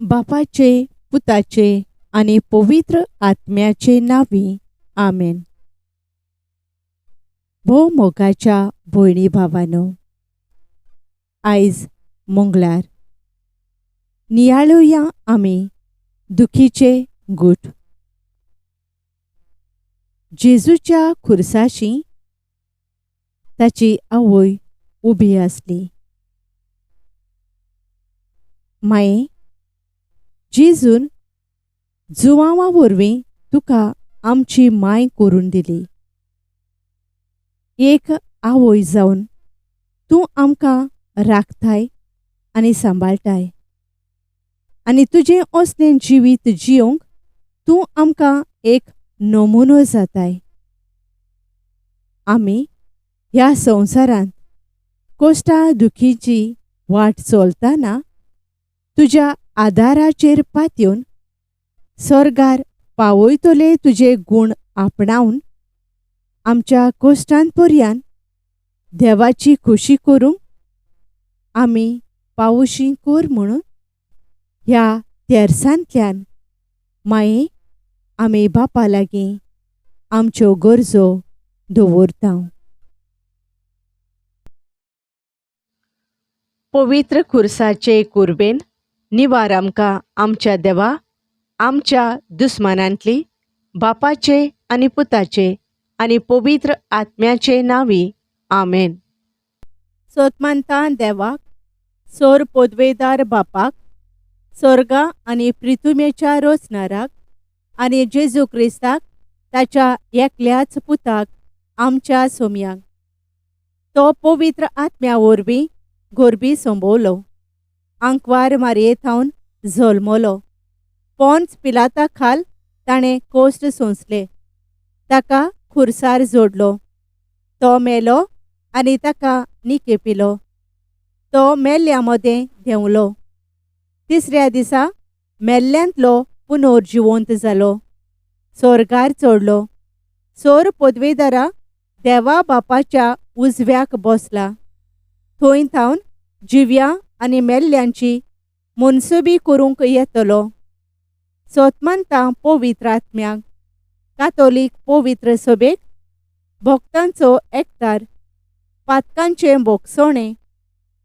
बापाचे, पुताचे आनी पवित्र आत्म्याचे नांवी, आमेन. भोव मोगाच्या भयणी भावानो, आयज मंगळार नियाळुया आमी दुखीचे गूट. जेजूच्या खुर्साशी ताची आवय उबी आसली. माये, जेजून जुवांवा वरवीं तुका आमची माय करून दिली. एक आवय जावन तूं आमकां राखताय आनी सांबाळटाय आनी तुजें असलें जिवीत जियोंक तूं आमकां एक नमुनो जाताय. आमी ह्या संवसारांत कोश्टा दुखीची वाट चलतना तुज्या आदाराचेर पातयेवन सर्गार पावयतले तुजे गूण आपणावन आमच्या कोश्टान पर्यान देवाची खोशी करूंक आमी पावशी कर म्हणून ह्या तेर्सांतल्यान माये आमी बापा लागीं आमच्यो गरजो दवरता. पवित्र खुर्साचे कुर्बेन निवार आमकां आमच्या देवा, आमच्या दुस्मानांतली, बापाचे आनी पुताचे आनी पवित्र आत्म्याचे नांवी, आमेन. सोतमानता देवाक, सोर पोदवेदार बापाक, सोर्गा आनी प्रिथुमेच्या रोचनाराक आनी जेजू क्रिस्ताक ताच्या एकल्याच पुताक आमच्या सोमयाक, तो पवित्र आत्म्या वरवीं गोरबी संबवलो, आंकवार मारये थावन जल्मलो, पोन्स पिलाता खाल ताणें कोश्ट सोंसले, ताका खुर्सार जोडलो, तो मेलो आनी ताका निकेपिलो, तो मेल्ल्या मदें देंवलो, तिसऱ्या दिसा मेल्ल्यांतलो पुनर्जिवंत जालो, सोर्गार चडलो, सोर पदवेदारा देवा बापाच्या उजव्याक बसला, थंय थावन जिव्या आनी मेल्ल्यांची मनसुबी करूंक येतलो. सोतमानता पवित्र आत्म्याक, कातोलीक पवित्र सभेक, भक्तांचो एकतार, पातकांचें भोगसणें,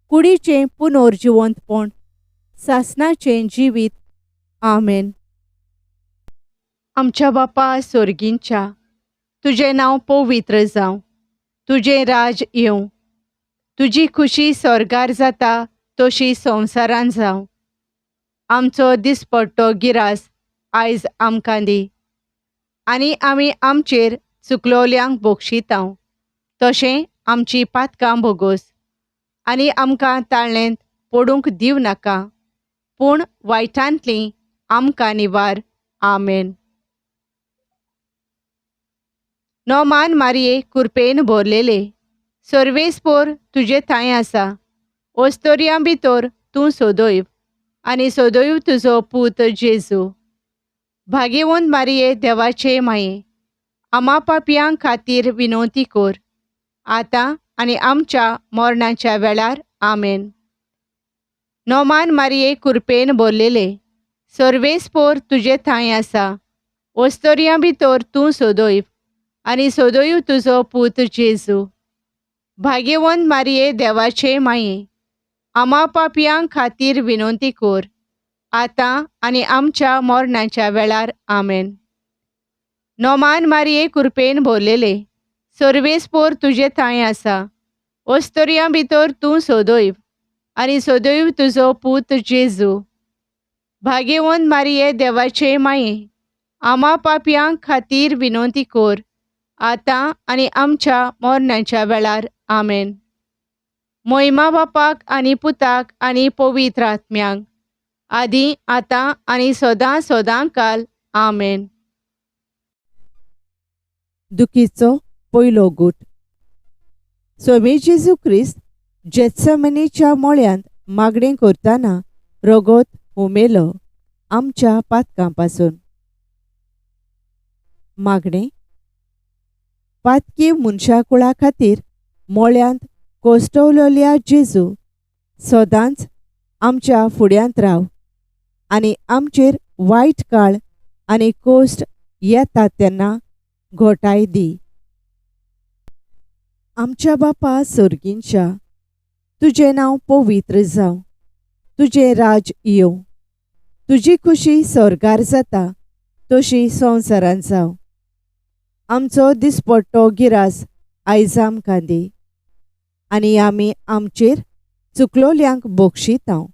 कुडीचें पुनर्जिवंतपण, सासणाचें जिवीत, आमेन. आमच्या बापा सोर्गींच्या, तुजें नांव पवित्र जावं, तुजें राज येवं, तुजी खुशी स्वर्गार जाता तशी संवसारान जावं. आमचो दिसपट्टो गिरास आयज आमकां दी आनी आमी आमचेर चुकलोल्यांक बक्षितांव तशें आमची पातकां भोगोस आनी आमकां ताळ्ळेंत पडूंक दिव नाका, पूण वायटांतली आमकां निवार, आमेन. नोमान मारये कुरपेन भरलेले, सर्वेस्पोर तुजे थांय आसा, ओस्तोरयां भितर तूं सोदयव आनी सोदयव तुजो पूत जेजू. भागेवंत मारये देवाचे माये, आमा पापयां खातीर विनवती कर, आतां आनी आमच्या मरणाच्या वेळार, आमेन. नोमान मारये कुरपेन भरलेले, सर्वेस्पोर तुजे थांय आसा, ओस्तोरयां भितर तूं सोदयव आनी सोदयव तुजो पूत जेजू. भागेवंत मारये देवाचे माये, आमा पापयां खातीर विनवती कर, आतां आनी आमच्या मरणाच्या वेळार, आमेन. नोमान मारये कुरपेन भरलेले, सर्वेस्पोर तुजे थांय आसा, ओस्तोरयां भितर तूं सोदयव आनी सोदयव तुजो पूत जेजू. भागेवंत मारये देवाचे माये, आमा पापयां खातीर विनवती कर, आतां आनी आमच्या मरणाच्या वेळार, आमेन. मोहिमा बापाक आनी पुताक आनी पवित्र आत्म्याक, आदी आतां आनी सदां सदां काल, आमेन. दुखीचो पयलो गूट. स्वामी जेजू क्रिस्त जेत्समनीच्या मोळ्यांत मागणें करतना रगत हुमेलो आमच्या पातकां पासून. मागणें पातकी मनशाकुळा खातीर मोळ्यांत कोश्टवलेल्या जेजू, सदांच आमच्या फुड्यांत राव आनी आमचेर वायट काळ आनी कोश्ट येता तेन्ना घोटाय दी. आमच्या बापा सोर्गींच्या, तुजें नांव पवित्र जावं, तुजें राज येवं, तुजी खुशी स्वर्गार जाता तशी संवसारांत जावं. आमचो दिसपट्टो गिरास आयज आमकां दी आनी आमी आमचेर चुकलोल्यांक बक्षितांव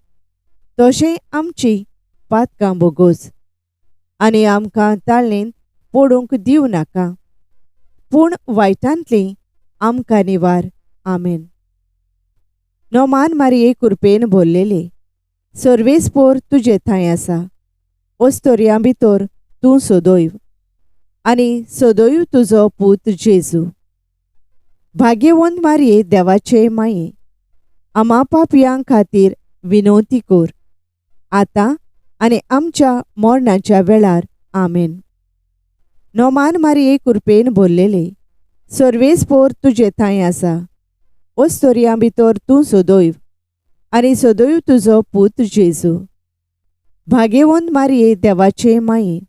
तशें आमची पातकां बोगोस आनी आमकां ताळणेंत पडूंक दिवं नाका, पूण वायटांतली आमकां निवार. आमेन. नोमान मारये कुरपेन भरलेले, सर्वेस्पोर तुजे थंय आसा, ओस्तोरयां भितर तूं सदैव आनी सदैव तुजो पूत जेजू. भाग्यवंत मारये देवाचे माये, आमा पापयां खातीर विनवती कर, आतां आनी आमच्या मरणाच्या वेळार. आमेन. नोमान मारये कुरपेन भरलेले, सर्वेस्पोर तुजे थंय आसा, ओस्तोरयां भितर तूं सदैव आनी सदैव तुजो पूत जेजू. भाग्यवंत मारये देवाचे माये,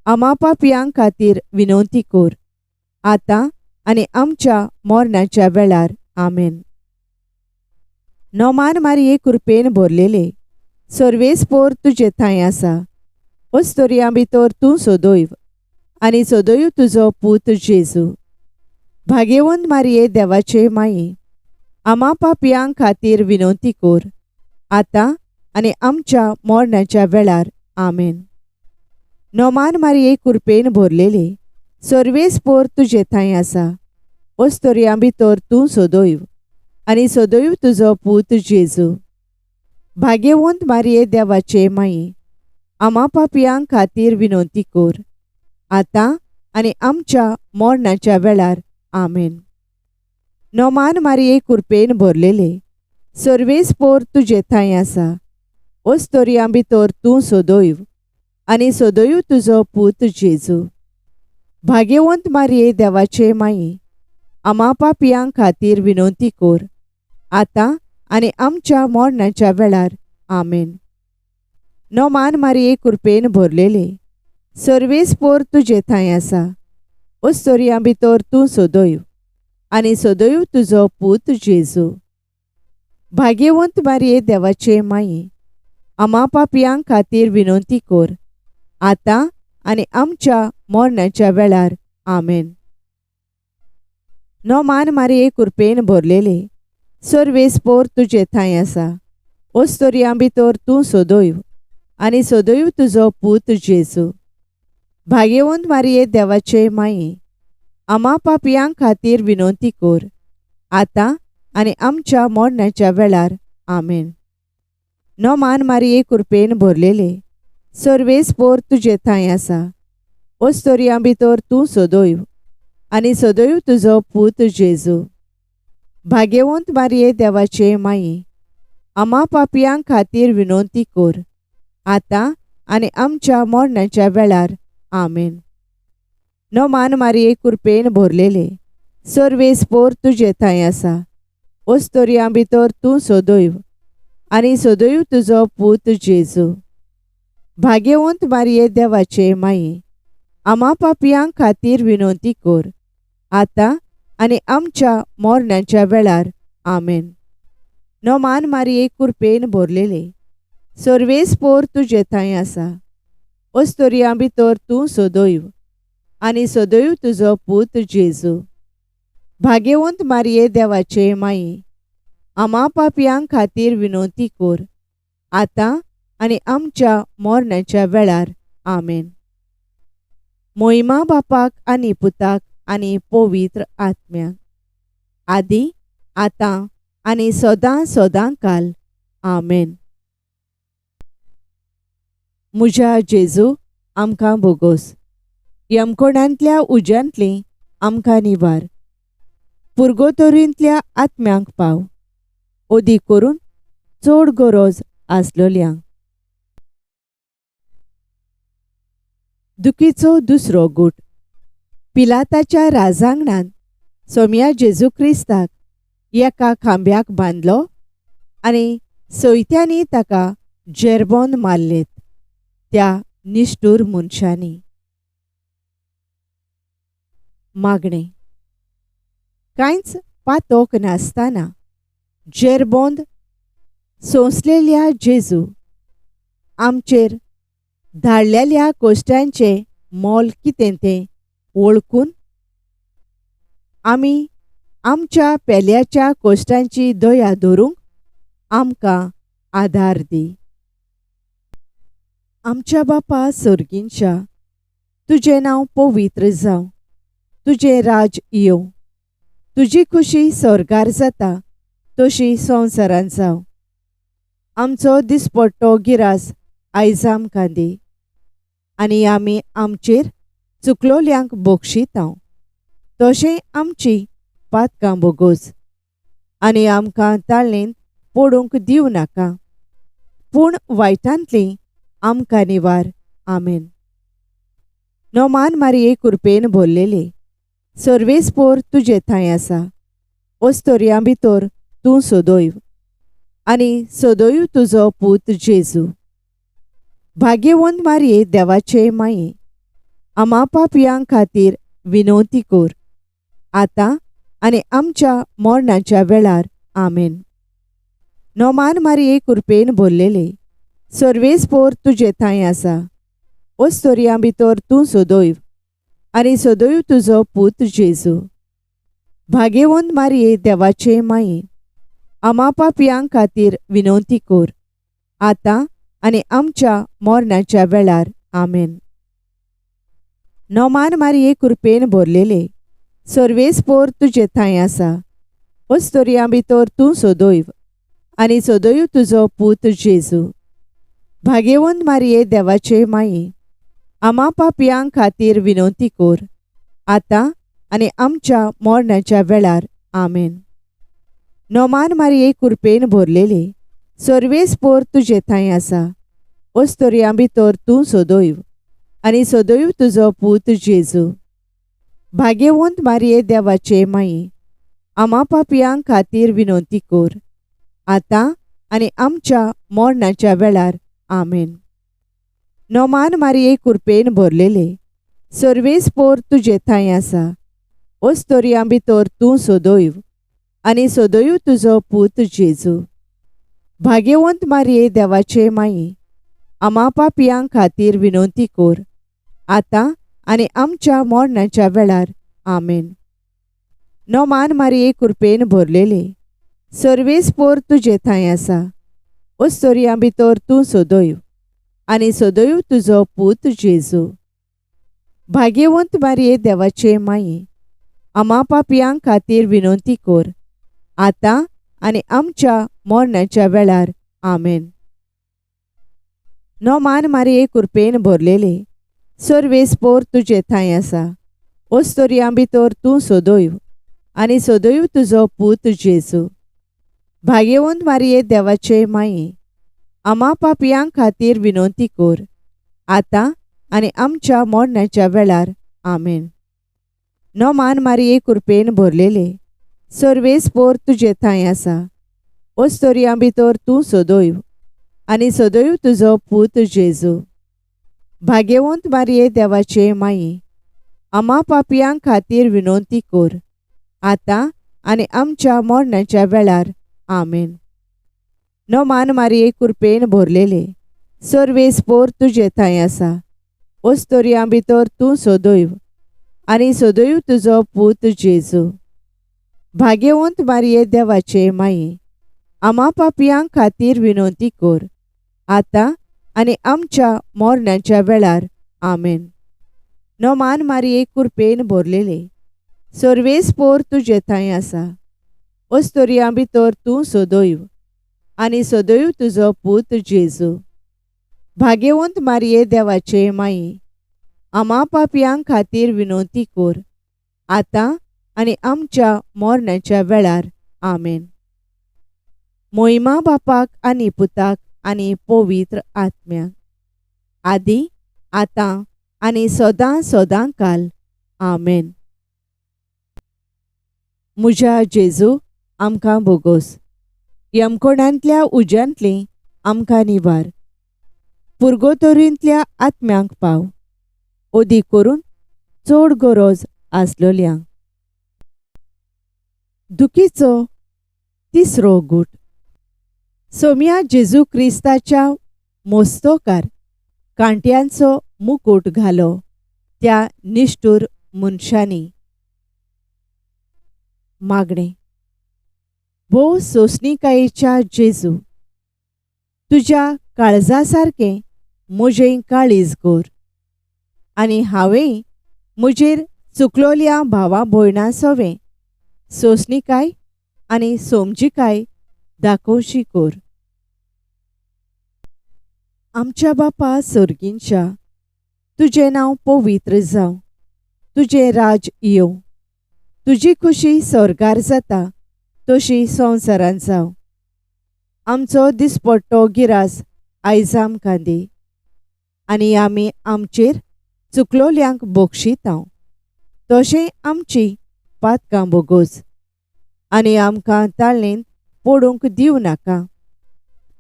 आमा पापयां खातीर विनवती कर, आतां आनी आमच्या मरणाच्या वेळार. आमेन. नोमान मारये कुरपेन भरलेले, सर्वेस्पोर तुजे थंय आसा, ओस्तोरयां भितर तूं सदैव आनी सदैव तुजो पूत जेजू. भाग्यवंत मारये देवाचे माये, आमा पापयां खातीर विनवती कर, आतां आनी आमच्या मरणाच्या वेळार. आमेन. नोमान मारये कुरपेन भरलेले, सर्वेस्पोर तुजे थंय आसा, ओस्तोरयां भितर तूं सदैव आनी सदैव तुजो पूत जेजू. भाग्यवंत मारये देवाचे माये, आमा पापयां खातीर विनवती कर, आतां आनी आमच्या मरणाच्या वेळार. आमेन. नोमान मारये कुरपेन भरलेले, सर्वेस्पोर तुजे थंय आसा, ओस्तोरयां भितर तूं सदैव आनी सदैव तुजो पूत जेजू. भाग्यवंत मारये देवाचे माये, आमा पापयां खातीर विनवती कर, आतां आनी आमच्या मरणाच्या वेळार. आमेन. नोमान मारये कुरपेन भरलेले, सर्वेस्पोर तुजे थंय आसा, ओस्तोरयां भितर तूं सदैव आनी सदैव तुजो पूत जेजू. भाग्यवंत मारये देवाचे माये, आमा पापयां खातीर विनवती कर, आतां आनी आमच्या मरणाच्या वेळार. आमेन. नोमान मारये कुरपेन भरलेले, सर्वेस्पोर तुजे थंय आसा, ओस्तोरयां भितर तूं सदैव आनी सदैव तुजो पूत जेजू. भाग्यवंत मारये देवाचे माये, आमा पापयां खातीर विनवती कर, आतां आनी आमच्या मरणाच्या वेळार. आमेन. नोमान मारये कुरपेन भरलेले, सर्वेस्पोर तुजे थंय आसा, ओस्तोरयां भितर तूं सदैव आनी सदैव तुजो पूत जेजू. भाग्यवंत मारये देवाचे माये, आमा पापयां खातीर विनवती कर, आतां आनी आमच्या मरणाच्या वेळार. आमेन. नोमान मारये कुरपेन भरलेले, सर्वेस्पोर तुजे थंय आसा, ओस्तोरयां भितर तूं सदैव आनी सदैव तुजो पूत जेजू. भाग्यवंत मारये देवाचे माये, आमा पापयां खातीर विनवती कर, आतां आनी आमच्या मरणाच्या वेळार. आमेन. नोमान मारये कुरपेन भरलेले, सर्वेस्पोर तुजे थंय आसा, ओस्तोरयां भितर तूं सदैव आनी सदैव तुजो पूत जेजू. भाग्यवंत मारये देवाचे माये, आमा पापयां खातीर विनवती कर, आतां आनी आमच्या मरणाच्या वेळार. आमेन. मोहिमा बापाक आनी पुताक आनी पवित्र आत्म्याक, आदी आतां आनी सदां सदां काल. आमेन. म्हज्या जेजू, आमकां बोगोस, यमकोणांतल्या उज्यांतली आमकां निवार, पुर्गोतोरींतल्या आत्म्यांक पाव, अदीक करून चड गरज आसलोल्यांक. दुखीचो दुसरो गूट. पिलाताच्या राजांगणांत सोम्या जेजू क्रिस्ताक एका खांब्याक बांदलो आनी सयत्यांनी ताका जेरबोन मारलेत. त्या निश्ठूर मनशांनी. मागणें. कांयच पातोक नासतना जेरबोंद सोंसलेल्या जेजू, आमचेर धाडलेल्या कोश्टांचें मोल कितें तें वळखून आमी आमच्या पेल्याच्या कोश्टांची दया धरूंक आमकां आदार दी. आमच्या बापा सर्गींच्या, तुजें नांव पवित्र जावं, तुजें राज येवं, तुजी खुशी स्वर्गार जाता तशी संवसारांत जावं. आमचो दिसपट्टो गिरास आयज आमकां दी आनी आमी आमचेर चुकलोल्यांक बक्षितांव तशें आमची पातकां बोगोस आनी आमकां ताळेंत पडूंक दिवं नाका, पूण वायटांतली आमकां निवार. आमेन. नोमान मारिये कुरपेन भरलेले, सर्वेस्पोर तुजे थंय आसा, ओस्तोरयां भितर तूं सदैव आनी सदैव तुजो पूत जेजू. भाग्यवंत मारिये देवाचे माये, आमा पापयां खातीर विनवती कर, आतां आनी आमच्या मरणाच्या वेळार. आमेन. नोमान मारिये कुरपेन भरलेले, सर्वेस्पोर तुजे थंय आसा, ओस्तोरयां भितर तूं सदैव आनी सदैव तुजो पूत जेजू. भाग्यवंत मारिये देवाचे माये, आमा पापयां खातीर विनवती कर, आतां आनी आमच्या मरणाच्या वेळार. आमेन. नोमान मारिये कुरपेन भरलेले, सर्वेस्पोर तुजे थंय आसा, ओस्तोरयां भितर तूं सदैव आनी सदैव तुजो पूत जेजू. भाग्यवंत मारिये देवाचे माये, आमा पापयां खातीर विनवती कर, आतां आनी आमच्या मरणाच्या वेळार. आमेन. नोमान मारिये कुरपेन भरलेले, सर्वेस्पोर तुजे थंय आसा, ओस्तोरयां भितर तूं सदैव आनी सदैव तुजो पूत जेजू. भाग्यवंत मारिये देवाचे माये, आमा पापयां खातीर विनवती कर, आतां आनी आमच्या मरणाच्या वेळार. आमेन. नोमान मारिये कुरपेन भरलेले, सर्वेस्पोर तुजे थंय आसा, ओस्तोरयां भितर तूं सदैव आनी सदैव तुजो पूत जेजू. भाग्यवंत मारिये देवाचे माये, आमा पापयां खातीर विनवती कर, आतां आनी आमच्या मरणाच्या वेळार. आमेन. नोमान मारिये कुरपेन भरलेले, सर्वेस्पोर तुजे थंय आसा, ओस्तोरयां भितर तूं सदैव आनी सदैव तुजो पूत जेजू. भाग्यवंत मारिये देवाचे माये, आमा पापयां खातीर विनवती कर, आतां आनी आमच्या मरणाच्या वेळार. आमेन. नोमान मारिये कुरपेन भरलेले, सर्वेस्पोर तुजे थंय आसा, ओस्तोरयां भितर तूं सदैव आनी सदैव तुजो पूत जेजू. भाग्यवंत मारिये देवाचे माये, आमा पापयां खातीर विनवती कर, आतां आनी आमच्या मरणाच्या वेळार. आमेन. नोमान मारिये कुरपेन भरलेले, सर्वेस्पोर तुजे थंय आसा, ओस्तोरयां भितर तूं सदैव आनी सदैव तुजो पूत जेजू. भाग्यवंत मारिये देवाचे माये, आमा पापयां खातीर विनवती कर, आतां आनी आमच्या मरणाच्या वेळार. आमेन. नोमान मारिये कुरपेन भरलेले, सर्वेस्पोर तुजे थंय आसा, ओस्तोरयां भितर तूं सदैव आनी सदैव तुजो पूत जेजू. भाग्यवंत मारिये देवाचे माये, आमा पापयां खातीर विनवती कर, आतां आनी आमच्या मरणाच्या वेळार. आमेन. नोमान मारिये कुरपेन भरलेले, सर्वेस्पोर तुजे थंय आसा, ओस्तोरयां भितर तूं सदैव आनी सदैव तुजो पूत जेजू. भाग्यवंत मारिये देवाचे माये, आमा पापयां खातीर विनवती कर, आतां आनी आमच्या मरणाच्या वेळार. आमेन. मोहिमा बापाक आनी पुताक आनी पवित्र आत्म्याक, आदी आतां आनी सदां सदां काल. आमेन. म्हज्या जेजू, आमकां बोगोस, यमकोणांतल्या उज्यांतली आमकां निवार, पुर्गोतोरींतल्या आत्म्यांक पाव, अदीक करून चड गरज आसलोल्यांक. दुखीचो तिसरो गूट. सोम्या जेजू क्रिस्ताच्या मोस्तोकार कांट्यांचो मुकूट घालो त्या निश्ठूर मनशांनी. मागणें. भोव सोंसणिकायेच्या जेजू, तुज्या काळजा सारकें म्हजें काळीज कर आनी हांवें म्हजेर चुकलोल्या भावा भयणां सोवें सोंसणिकाय आनी समजिकाय दाखोवची कर. आमच्या बापा सर्गींच्या, तुजें नांव पवित्र जावं, तुजें राज येवं, तुजी खुशी स्वर्गार जाता तशी संवसारांत जावं. आमचो दिसपट्टो गिरास आयज आमकां दी आनी आमी आमचेर चुकलोल्यांक बक्षितांव तशें आमची पातकां बोगोस आनी आमकां ताळणेंत पडूंक दिवं नाका,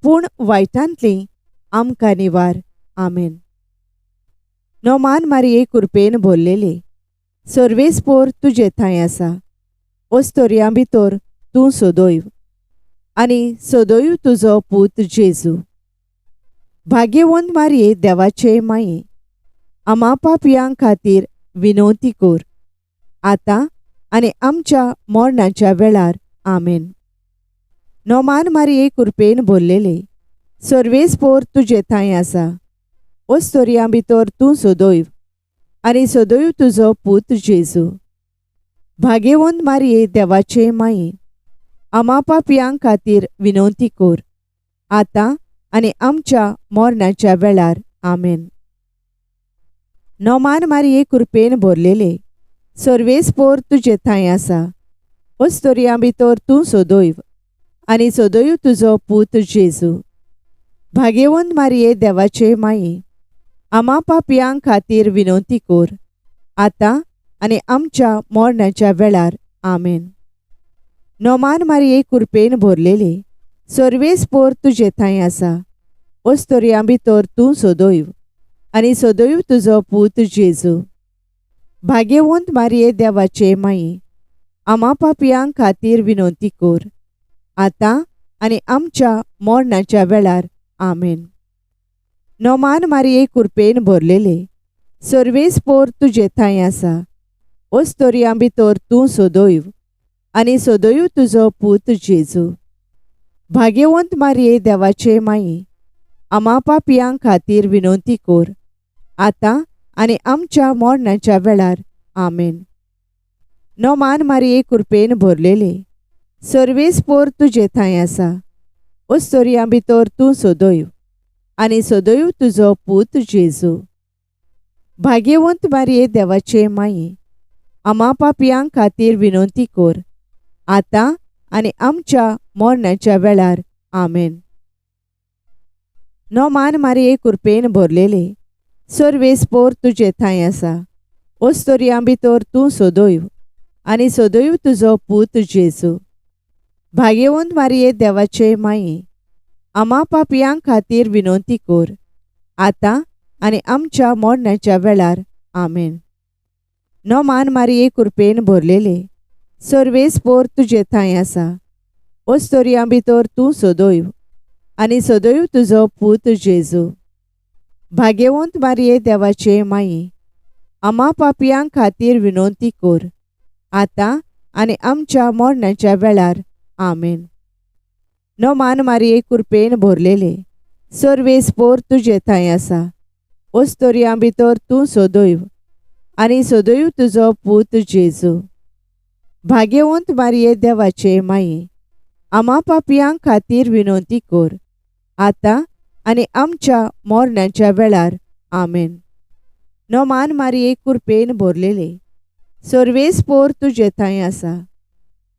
पूण वायटांतली आमकां निवार. आमेन. नोमान मारये कुरपेन भरलेली, सर्वेस्पोर तुजे थंय आसा, ओस्तोरयां भितर तूं सदैव आनी सदैव तुजो पूत जेजू. भाग्यवंत मारये देवाचे माये, आमा पापयां खातीर विनवती कर, आतां आनी आमच्या मरणाच्या वेळार. आमेन. नोमान मारये कुरपेन भरलेले, सर्वेस्पोर तुजे थंय आसा, ओस्तोरयां भितर तूं सदैव आनी सदैव तुजो पूत जेजू. भाग्यवंत मारये देवाचे माये, आमा पापयां खातीर विनवती कर, आतां आनी आमच्या मरणाच्या वेळार. आमेन. नोमान मारये कुरपेन भरलेले, सर्वेस्पोर तुजे थंय आसा, ओस्तोरयां भितर तूं सदैव आनी सदैव तुजो पूत जेजू. भाग्यवंत मारये देवाचे माये, आमा पापयां खातीर विनवती कर, आतां आनी आमच्या मरणाच्या वेळार. आमेन. नोमान मारये कुरपेन भरलेले, सर्वेस्पोर तुजे थंय आसा, ओस्तोरयां भितर तूं सदैव आनी सदैव तुजो पूत जेजू. भाग्यवंत मारये देवाचे माये, आमा पापयां खातीर विनवती कर, आतां आनी आमच्या मरणाच्या वेळार. आमेन. नोमान मारये कुरपेन भरलेले, सर्वेस्पोर तुजे थंय आसा, ओस्तोरयां भितर तूं सदैव आनी सदैव तुजो पूत जेजू. भाग्यवंत मारये देवाचे माये, आमा पापयां खातीर विनवती कर, आतां आनी आमच्या मरणाच्या वेळार. आमेन. नोमान मारये कुरपेन भरलेले, सर्वेस्पोर तुजे थंय आसा, ओस्तोरयां भितर तूं सदैव आनी सदैव तुजो पूत जेजू. भाग्यवंत मारये देवाचे माये, आमा पापयां खातीर विनवती कर, आतां आनी आमच्या मरणाच्या वेळार. आमेन. नोमान मारये कुरपेन भरलेले, सर्वेस्पोर तुजे थंय आसा, ओस्तोरयां भितर तूं सदैव आनी सदैव तुजो पूत जेजू. भाग्यवंत मारये देवाचे माये, आमा पापयां खातीर विनवती कर, आतां आनी आमच्या मरणाच्या वेळार. आमेन. नोमान मारये कुरपेन भरलेले, सर्वेस्पोर तुजे थंय आसा, ओस्तोरयां भितर तूं सदैव आनी सदैव तुजो पूत जेजू. भाग्यवंत मारये देवाचे माये, आमा पापयां खातीर विनवती कर, आतां आनी आमच्या मरणाच्या वेळार. आमेन. नोमान मारये कुरपेन भरलेले, सर्वेस्पोर तुजे थंय आसा, ओस्तोरयां भितर तूं सदैव आनी सदैव तुजो पूत जेजू. भाग्यवंत मारये देवाचे माये, आमा पापयां खातीर विनवती कर, आतां आनी आमच्या मरणाच्या वेळार. आमेन. नोमान मारये कुरपेन भरलेले, सर्वेस्पोर तुजे थंय आसा,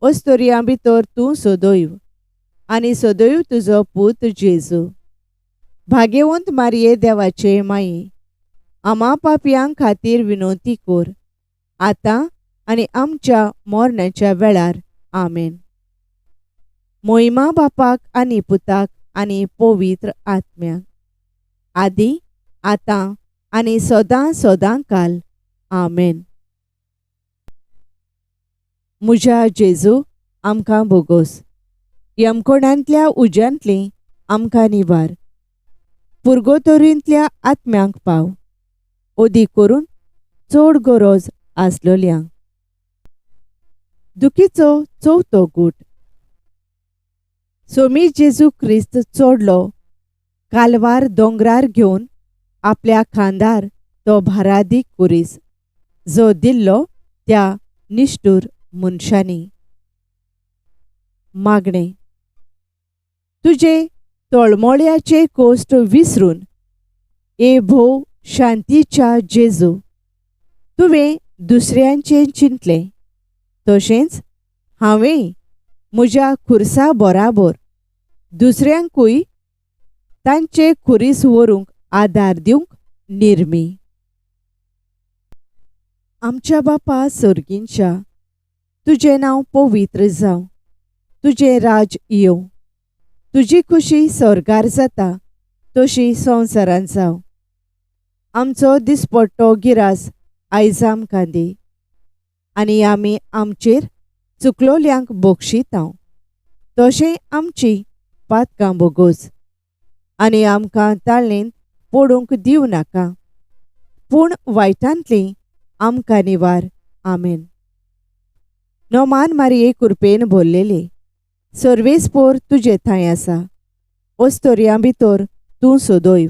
ओस्तोरयां भितर तूं सदैव आनी सदैव तुजो पूत जेजू. भाग्यवंत मारये देवाचे माये, आमा पापयां खातीर विनवती कर, आतां आनी आमच्या मरणाच्या वेळार. आमेन. मोहिमा बापाक आनी पुताक आनी पवित्र आत्म्याक. आदी, आतां आनी सदां सदां काल. आमेन. म्हज्या जेजू, आमकां भोगोस. यमकोणांतल्या उज्यांतली आमकां निवार. पुर्गोतोरींतल्या आत्म्यांक पाव, ओदी करून चड गरज आसलोल्यांक. दुखीचो चवथो गूट. सोमी जेजू क्रिस्त चडलो कालवार दोंगरार घेवन आपल्या खांदार तो भारादीक कुरीस जो दिल्लो त्या निश्ठूर मनशांनी. मागणें. तुजे तळमळ्याचे कोश्ट विसरून ए भोव शांतीच्या जेजू, तुवें दुसऱ्यांचें चिंतलें, तशेंच हांवें म्हज्या खुर्सा बराबर दुसऱ्यांकूय तांचे खुरीस व्हरूंक आदार दिवंक निर्मी. आमच्या बापा सर्गींच्या, तुजें नांव पवित्र जावं, तुजें राज येवं, तुजी खुशी स्वर्गार जाता तशी संवसारांत जावं. आमचो दिसपट्टो गिरास आयज आमकां दी, आनी आमी आमचेर चुकलोल्यांक बक्षितांव, तशें आमची पातकां भोगोस, आनी आमकां ताळेंत पडूंक दिवं नाका, पूण वायटांतली आमकां निवार. आमेन. नोमान मारिये कुरपेन भरलेले, सर्वेस्पोर तुजे थंय आसा, ओस्तोरयां भितर तूं सदैव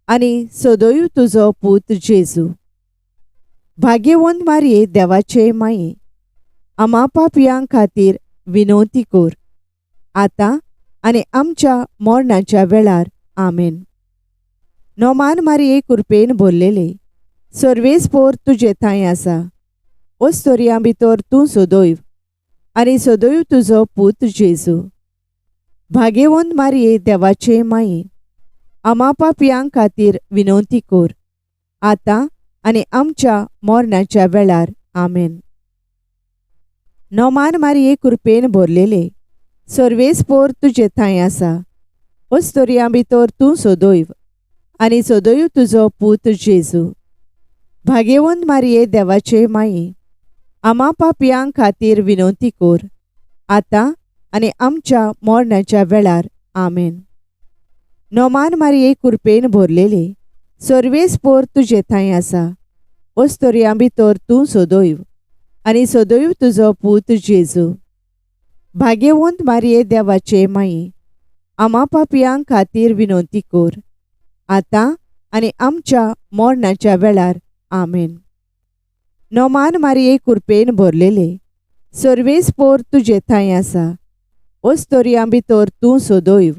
आनी सदैव तुजो पूत जेजू. भाग्यवंत मारिये देवाचे माये, आमा पापयां खातीर विनवती कर, आतां आनी आमच्या मरणाच्या वेळार. आमेन. नोमान मारिये कुरपेन भरलेले, सर्वेस्पोर तुजे थंय आसा, ओस्तोरयां भितर तूं सदैव आनी सदैव तुजो पूत जेजू. भाग्यवंत मारिये देवाचे माये, आमा पापयां खातीर विनवती कर, आतां आनी आमच्या मरणाच्या वेळार. आमेन. नोमान मारिये कुरपेन भरलेले, सर्वेस्पोर तुजे थंय आसा, ओस्तोरयां भितर तूं सदैव आनी सदैव तुजो पूत जेजू. भाग्यवंत मारिये देवाचे माये, आमा पापयां खातीर विनवती कर, आतां आनी आमच्या मरणाच्या वेळार. आमेन. नोमान मारिये कुरपेन भरलेले, सर्वेस्पोर तुजे थंय आसा, ओस्तोरयां भितर तूं सदैव आनी सदैव तुजो पूत जेजू. भाग्यवंत मारिये देवाचे माये, आमा पापयां खातीर विनवती कर, आतां आनी आमच्या मरणाच्या वेळार. आमेन. नोमान मारिये कुरपेन भरलेले, सर्वेस्पोर तुजे थंय आसा, ओस्तोरयां भितर तूं सदैव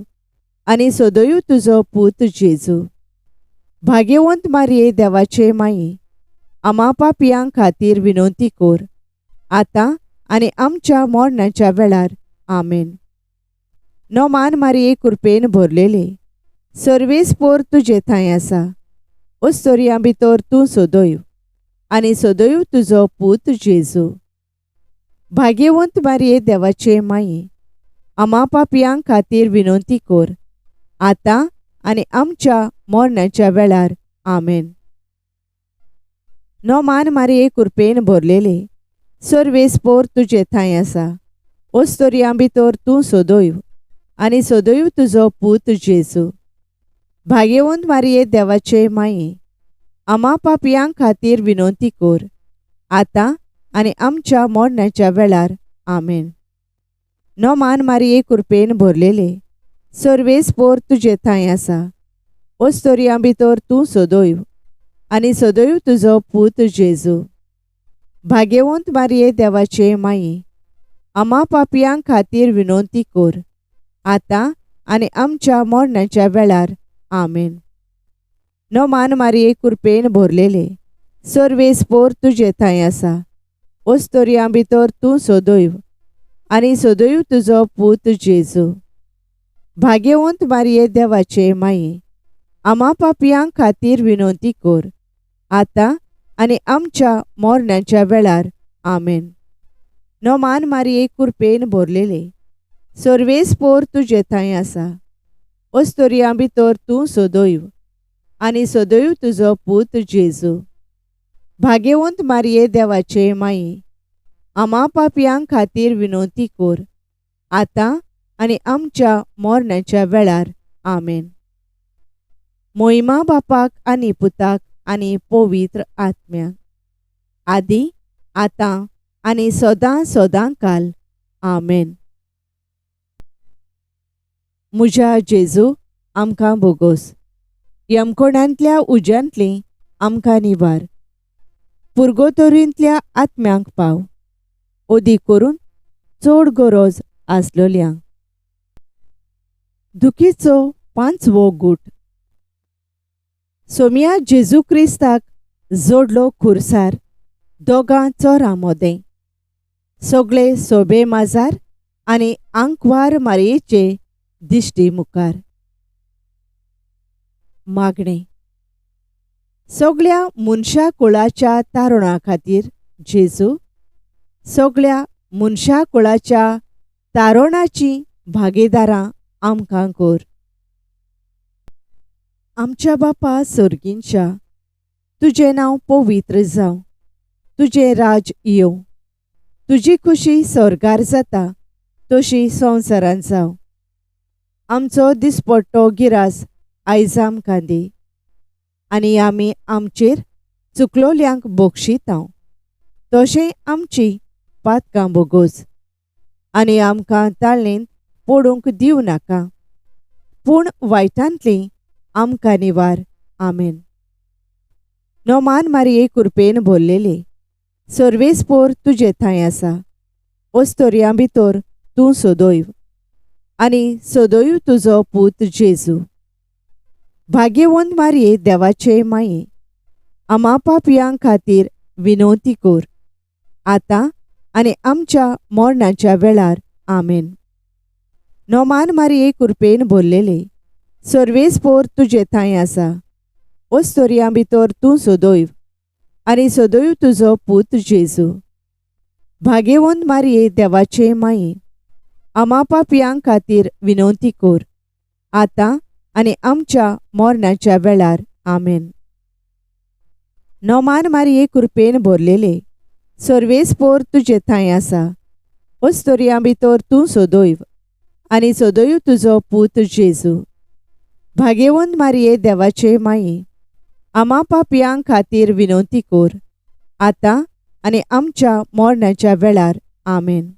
आनी सदैव तुजो पूत जेजू. भाग्यवंत मारिये देवाचे माये, आमा पापयां खातीर विनवती कर, आतां आनी आमच्या मरणाच्या वेळार. आमेन. नोमान मारिये कुरपेन भरलेले, सर्वेस्पोर तुजे थंय आसा, ओस्तोरयां भितर तूं सदैव आनी सदैव तुजो पूत जेजू. भाग्यवंत मारिये देवाचे माये, आमा पापयां खातीर विनवती कर, आतां आनी आमच्या मरणाच्या वेळार. आमेन. नोमान मारिये कुरपेन भरलेले, सर्वेस्पोर तुजे थंय आसा, ओस्तोरयां भितर तूं सदैव आनी सदैव तुजो पूत जेजू. भाग्यवंत मारिये देवाचे माये, आमा पापयां खातीर विनवती कर, आतां आनी आमच्या मरणाच्या वेळार. आमेन. नोमान मारिये कुरपेन भरलेले, सर्वेस्पोर तुजे थंय आसा, ओस्तोरयां भितर तूं सदैव आनी सदैव तुजो पूत जेजू. भाग्यवंत मारिये देवाचे माये, आमा पापयां खातीर विनवती कर, आतां आनी आमच्या मरणाच्या वेळार. आमेन. नोमान मारिये कुरपेन भरलेले, सर्वेस्पोर तुजे थंय आसा, ओस्तोरयां भितर तूं सदैव आनी सदैव तुजो पूत जेजू. भाग्यवंत मारिये देवाचे माये, आमा पापयां खातीर विनवती कर, आतां आनी आमच्या मरणाच्या वेळार. आमेन. नोमान मारिये कुरपेन भरलेले, सर्वेस्पोर तुजे थंय आसा, ओस्तोरयां भितर तूं सदैव आनी सदैव तुजो पूत जेजू. भाग्यवंत मारये देवाचे माई, आमा पापयां खातीर विनवती कर, आतां आनी आमच्या मरणाच्या वेळार. आमेन. मोहिमा बापाक आनी पुताक आनी पवित्र आत्म्याक, आदी आतां आनी सदां सदां काल. आमेन. म्हज्या जेजू, आमकां बोगोस. यमकोणांतल्या उज्यांतली आमकां निवार. पुर्गोतोरींतल्या आत्म्यांक पाव, ओदी करून चड गरज आसलोल्यांक. दुखीचो पांचवो गूट. सोम्या जेजू क्रिस्ताक जोडलो खुर्सार, दोगां चोरां मोदें. सगळे सोबे माजार आनी आंकवार मारयेचे दिश्टी मुखार. मागणें. सगळ्या मनशा कुळाच्या तारुणा खातीर जेजू, सगळ्या मनशा कुळाच्या तारुणाची भागीदारां आमकां कर. आमच्या बापा सर्गींच्या, तुजें नांव पवित्र जावं, तुजें राज येवं, तुजी खुशी स्वर्गार जाता तशी संवसारांत जावं. आमचो दिसपट्टो गिरास आयज आमकां दी, आनी आमी आमचेर चुकलोल्यांक बक्षितांव, तशें आमची पातकां बोगोस, आनी आमकां ताळणेंत पडूंक दिवं नाका, पूण वायटांतली आमकां निवार. आमेन. नोमान मारये कुरपेन भरलेले, सर्वेस्पोर तुजे थंय आसा, ओस्तोरयां भितर तूं सदैव आनी सदैव तुजो पूत जेजू. भाग्यवंत मारये देवाचे माये, आमा पापयां खातीर विनवती कर, आतां आनी आमच्या मरणाच्या वेळार. आमेन. नोमान मारये कुरपेन भरलेले, सर्वेस्पोर तुजे थंय आसा, ओस्तोरयां भितर तूं सदैव आनी सदैव तुजो पूत जेजू. भाग्यवंत मारये देवाचे माये, आमा पापयां खातीर विनवती कर, आतां आनी आमच्या मरणाच्या वेळार. आमेन. नोमान मारये कुरपेन भरलेले, सर्वेस्पोर तुजे थंय आसा, ओस्तोरयां भितर तूं सदैव आनी सदैव तुजो पूत जेजू. भाग्यवंत मारये देवाचे माये, आमा पापयां खातीर विनवती कर, आतां आनी आमच्या मरणाच्या वेळार. आमेन.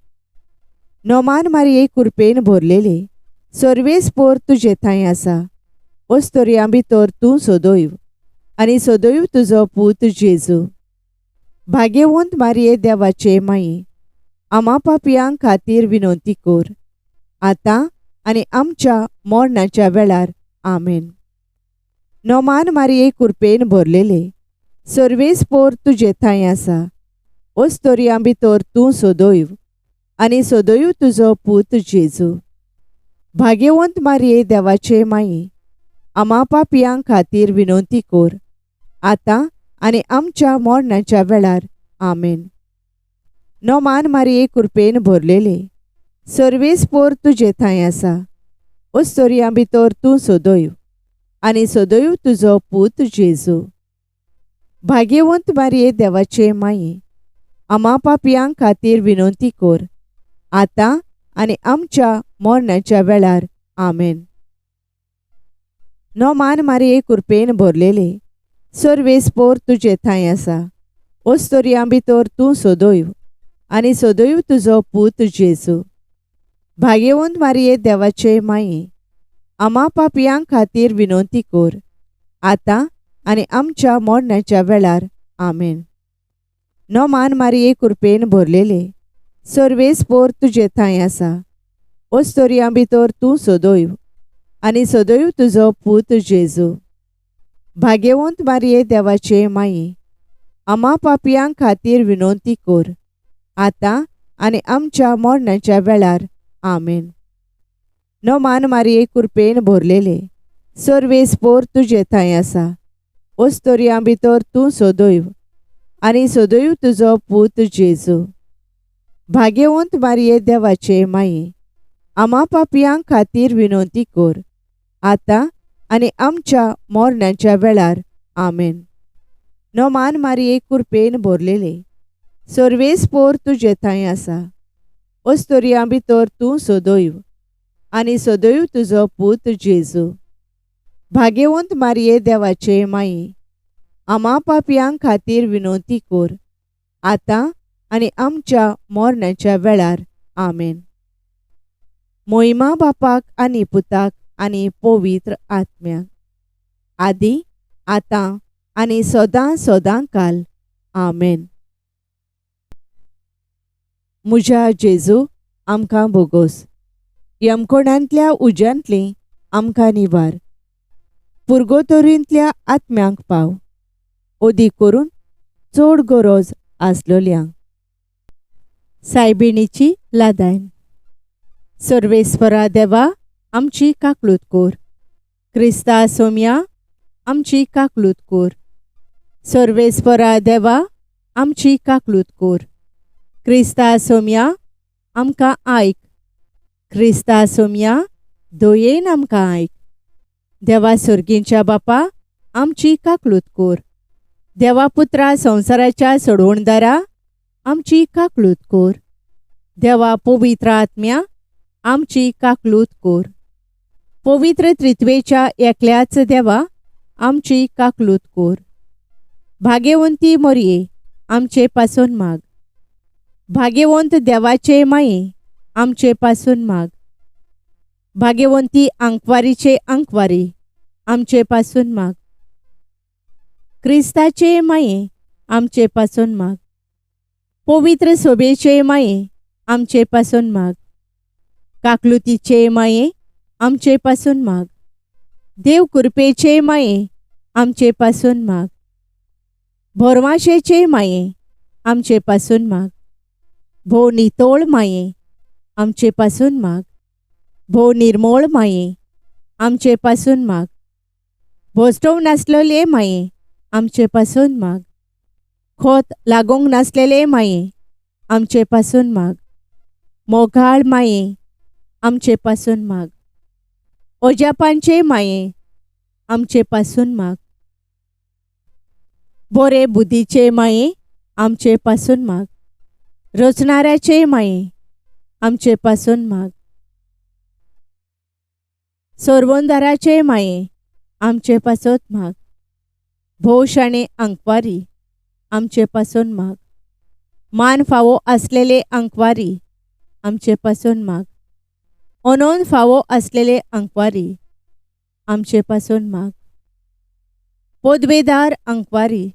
नोमान मारये कुरपेन भरलेले, सर्वेस्पोर तुजे थंय आसा, ओस्तोरयां भितर तूं सदैव आनी सदैव तुजो पूत जेजू. भाग्यवंत मारये देवाचे माये, आमा पापयां खातीर विनवती कर, आतां आनी आमच्या मरणाच्या वेळार. आमेन. नोमान मारये कुरपेन भरलेले, सर्वेस्पोर तुजे थंय आसा, ओस्तोरयां भितर तूं सदैव आनी सदैव तुजो पूत जेजू. भाग्यवंत मारये देवाचे माये, आमा पापयां खातीर विनवती कर, आतां आनी आमच्या मरणाच्या वेळार. आमेन. नोमान मारये कुरपेन भरलेले, सर्वेस्पोर तुजे थंय आसा, ओस्तोरयां भितर तूं सदैव आनी सदैव तुजो पूत जेजू. भाग्यवंत मारये देवाचे माये, आमा पापयां खातीर विनवती कर, आतां आनी आमच्या मरणाच्या वेळार. आमेन. नोमान मारये कुरपेन भरलेले, सर्वेस्पोर तुजे थंय आसा, ओस्तोरयां भितर तूं सदैव आनी सदैव तुजो पूत जेजू. भाग्यवंत मारये देवाचे माये, आमा पापयां खातीर विनवती कर, आतां आनी आमच्या मरणाच्या वेळार. आमेन. नोमान मारये कुरपेन भरलेले, सर्वेस्पोर तुजे थंय आसा, ओस्तोरयां भितर तूं सदैव आनी सदैव तुजो पूत जेजू. भाग्यवंत मारये देवाचे माये, आमा पापयां खातीर विनवती कर, आतां आनी आमच्या मरणाच्या वेळार. आमेन. नोमान मारये कुरपेन भरलेले, सर्वेस्पोर तुजे थंय आसा, ओस्तोरयां भितर तूं सदैव आनी सदैव तुजो पूत जेजू. भाग्यवंत मारये देवाचे माये, आमा पापयां खातीर विनवती कर, आतां आनी आमच्या मोरण्याच्या वेळार. आमेन. नोमान मारये कुरपेन भरलेले सर्वेस्पोर तुजे थंय आसा. अस्तोरियां भितर तूं सदैव आनी सदैव तुजो पूत जेजू. भाग्यवंत मारये देवाचे माये, आमा पापयां खातीर विनवती कर, आतां आनी आमच्या मरणाच्या वेळार. आमेन. मोहिमा बापाक आनी पुताक आनी पवित्र आत्म्याक, आदी आतां आनी सदां सदां काल. आमेन. म्हज्या जेजू, आमकां बोगोस. यमकोणांतल्या उज्यांतली आमकां निवार. पुर्गोतोरींतल्या आत्म्यांक पाव, ओदी करून चड गरज आसलोल्यांक. सायबिणीची लादायन. सर्वेस्परा देवा, आमची काकलूत कोर. क्रिस्ता सोम्या, आमची काकलूत कोर. सर्वेस्परा देवा, आमची काकलूत कोर. क्रिस्ता सोम्या, आमकां आयक. क्रिस्ता सोम्या, दयेन आमकां आयक. देवा सर्गींच्या बापा, आमची काकलूत कोर. देवा पुत्रा संवसाराच्या सोडवणदारा, आमची काकलूत कोर. देवा पवित्र आत्म्या, आमची काकलूत कोर. पवित्र त्रित्वेच्या एकल्याच देवा, आमची काकलूत कोर. भाग्यवंती मोरये, आमचे पासून माग. भाग्यवंत देवाचे माये, आमचे पासून माग. भाग्यवंती आंकवारीचे आंकवारी, आमचे पासून माग. क्रिस्ताचे माये, आमचे पासून माग. पवित्र सोबेचे माये, आमचे पासून माग. काकलुतीचे माये, आमचे पासून माग. देव कृपेचे माये, आमचे पासून माग. भोरवाशेचे माये, आमचे पासून माग. भोव नितोळ माये, आमचे पासून माग. भोव निर्मोळ माये, आमचे पासून माग. भोसटोव नासलेले माये, आमचे पासून माग. खोत लागूंक नासलेले माये, आमचे पासून माग. मोगाळ माये, आमचे पासून माग. ओजापांचे माये, आमचे पासून माग. बोरे बुद्धीचे माये, आमचे पासून माग. रचणाऱ्याचे माये, आमचे पासून माग. सोरवंदाराचे माये, आमचे पासत माग. भोव शाणे आंकवारी, आमचे पासून माग. मान फावो आसलेले आंकवारी, आमचे पासून माग. अनोन फावो आसलेले आंकवारी, आमचे पासून माग. पदवेदार आंकवारी,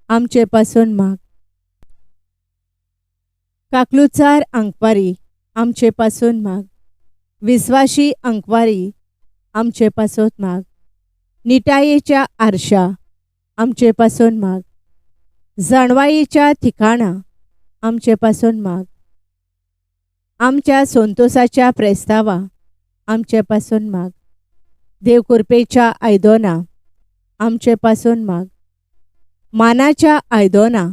आमचे पासून माग. काकलुचार आंकवारी, आमचे पासून माग. विस्वाशी आंकवारी, आमचे पासत माग. निटायेच्या आरशा, आमचे पासून माग. जाणवायेच्या ठिकाणा, आमचे पासून माग. आमच्या संतोसाच्या प्रेस्तावा, आमचे पासून माग. देव कृपेच्या आयदोना, आमचे पासून माग. मानाच्या आयदोना,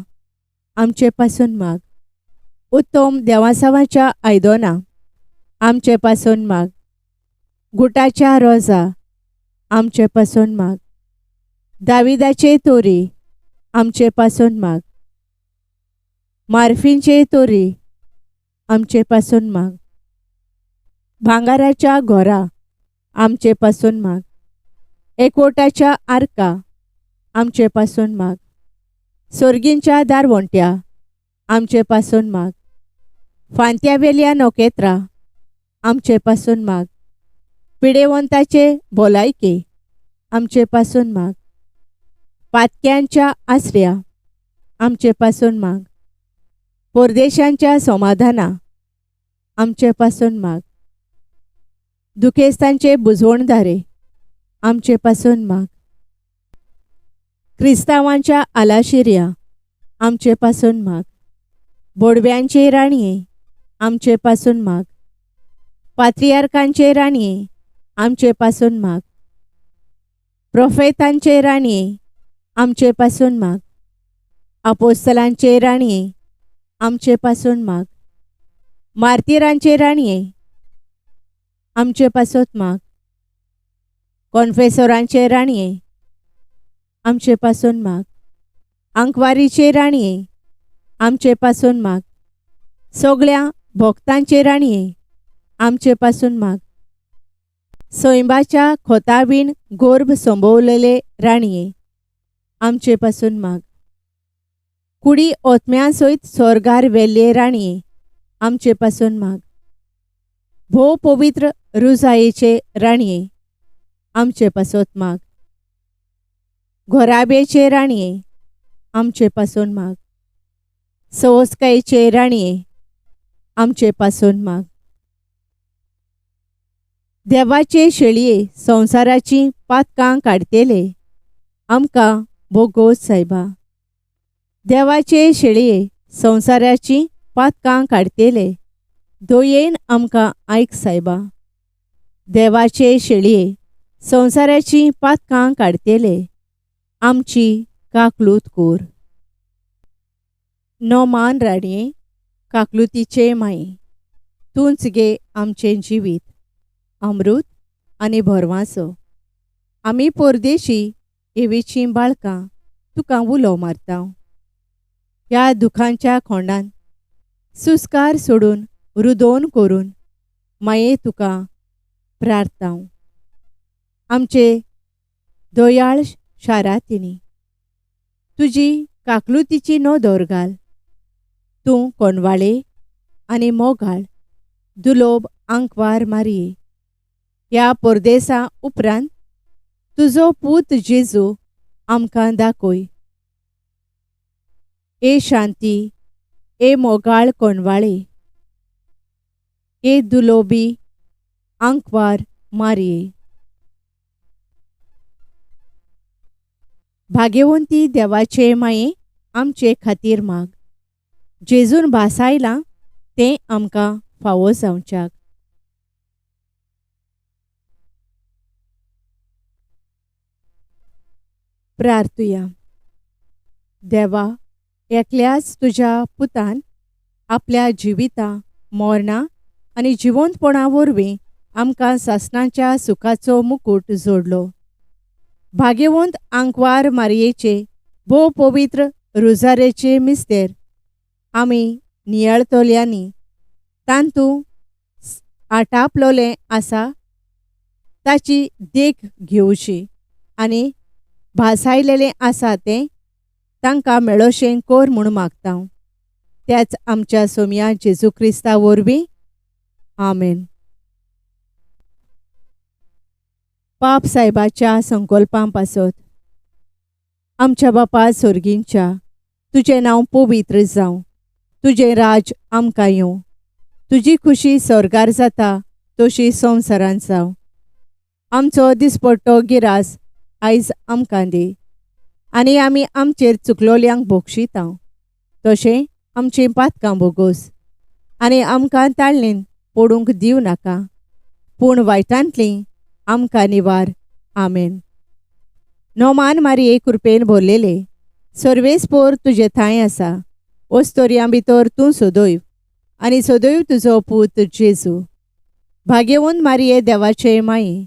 आमचे पासून माग. उत्तम देवासावाच्या आयदोना, आमचे पासून माग. गुटाच्या रोजा, आमचे पासून माग. दाविदाचे तोरी, आमचे पासून माग. मार्फींचे तोरी, आमचे पासून माग. भांगाराच्या घोरा, आमचे पासून माग. एकवटाच्या आर्का, आमचे पासून माग. सोर्गींच्या दारवंट्या, आमचे पासून माग. फांत्यावेल्या नखेत्रां, आमचे पासून माग. पिडेवंताचे भलायके, आमचे पासून माग. पातक्यांच्या आसऱ्या, आमचे पासून माग. परदेशांच्या समाधाना, आमचे पासून माग. दुखेस्तांचे बुजवणदारे, आमचे पासून माग. क्रिस्तांवांच्या आलाशिऱ्या, आमचे पासून माग. बोडव्यांचे राणये, आमचे पासून माग. पात्रियार्कांचे राणये, आमचे पासून माग. प्रोफेतांचे राणये, आमचे पासून माग. आपोस्तलांचे राणये, आमचे पासून माग. मार्तिरांचे राणये, आमचे पासत माग. कोन्फेसोरांचे राणये आमचे पासून माग. आंकवारीचे राणये आमचे पासून माग. सगळ्या भक्तांचे राणये आमचे पासून माग. सैंबाच्या खोतावीण गोर्भ संभवलेले राणये आमचे पासून माग. कुडी ओतम्या सयत स्वर्गार वेल्ले राणये आमचे पासून माग. भोव पवित्र रुजायेचे राणये आमचे पासत माग. घोराब्याचे राणये आमचे पासून माग. सवस्कायेचे राणये आमचे पासून माग. देवाचे शेळये संवसाराची पातकां काडटेले आमकां भोगोस सायबा. देवाचे शेळये संवसाराची पातकां काडटेले दयेन आमकां आयक सायबा. देवाचे शेळये संवसाराची पातकां काडटेले आमची काकलूत कोर. नोमान राणये काकलुतीचे माये तूंच गे आमचें जिवीत अमृत आनी भरवांसो. आमी परदेशी एवीचीं बाळकां तुका उलो मारता. ह्या दुखांच्या खोंडान सुस्कार सोडून रुदोन करून माये तुका प्रार्थांव. आमचे दयाळ शारातिनी तुजी काकलुतीची नदर घाल. तूं कोणवाळे आनी मोगाळ दुलोब आंकवार मारये. ह्या परदेसा उपरांत तुजो पूत जेजू आमकां दाखय. ए शांती, ए मोगाळ कोणवाळे, ए दुलोबी आंकवार मारये. भाग्यवंती देवाचे माये आमचे खातीर माग. जेजून भासायलां तें आमकां फावो जावच्याक. प्रार्थुया. देवा, एकल्याच तुज्या पुतान आपल्या जिविता मरणा आनी जिवंतपणा वरवीं आमकां सासणाच्या सुखाचो मुकूट जोडलो. भाग्यवंत आंकवार मारयेचे भोव पवित्र रुजारेचे मिस्तेर आमी नियाळतल्यांनी तांतू आटापलोलें आसा ताची देख घेवची आनी भासायलेलें आसा तें तांकां मेळोशें कोर म्हूण मागता. त्याच आमच्या सोमया जेजू क्रिस्ता वरवीं. आमेन. पाप सायबाच्या संकल्पां पासत. आमच्या बापा सोर्गींच्या तुजें नांव पवित्र जावं, तुजें राज आमकां येवं, तुजी खुशी स्वर्गार जाता तशी संवसारांत जावं. आमचो दिसपट्टो गिरास आयज आमकां दी आनी आमी आमचेर चुकलोल्यांक भोगशिता तशें आमचीं पातकां भोगोस आनी आमकां ताळणेन पडूंक दिवं नाका पूण वायटांतलीं आमकां निवार. आमेन. नोमान मारये कृपेन भरलेले सर्वेस्पोर तुजे थांय आसा. ओस्तोरयां भितर तूं सदैव आनी सदैव तुजो पूत जेजू. भाग्यवंत मारये देवाचे माये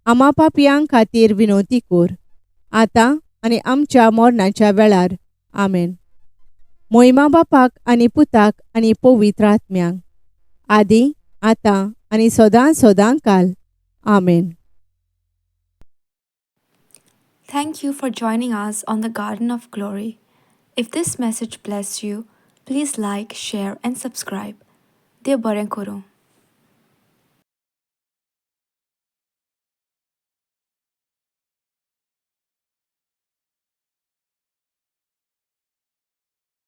आमा पापयां खातीर विनवती कोर आतां आनी आमच्या मरणाच्या वेळार. आमेन. मोहिमा बापाक आनी पुताक आनी पवित्र आत्म्यांक आदी आतां आनी सदां सदां काल. आमेन. Thank you for joining us on the Garden of Glory. If this message blessed you, please like, share, and subscribe. देव बरें करूं.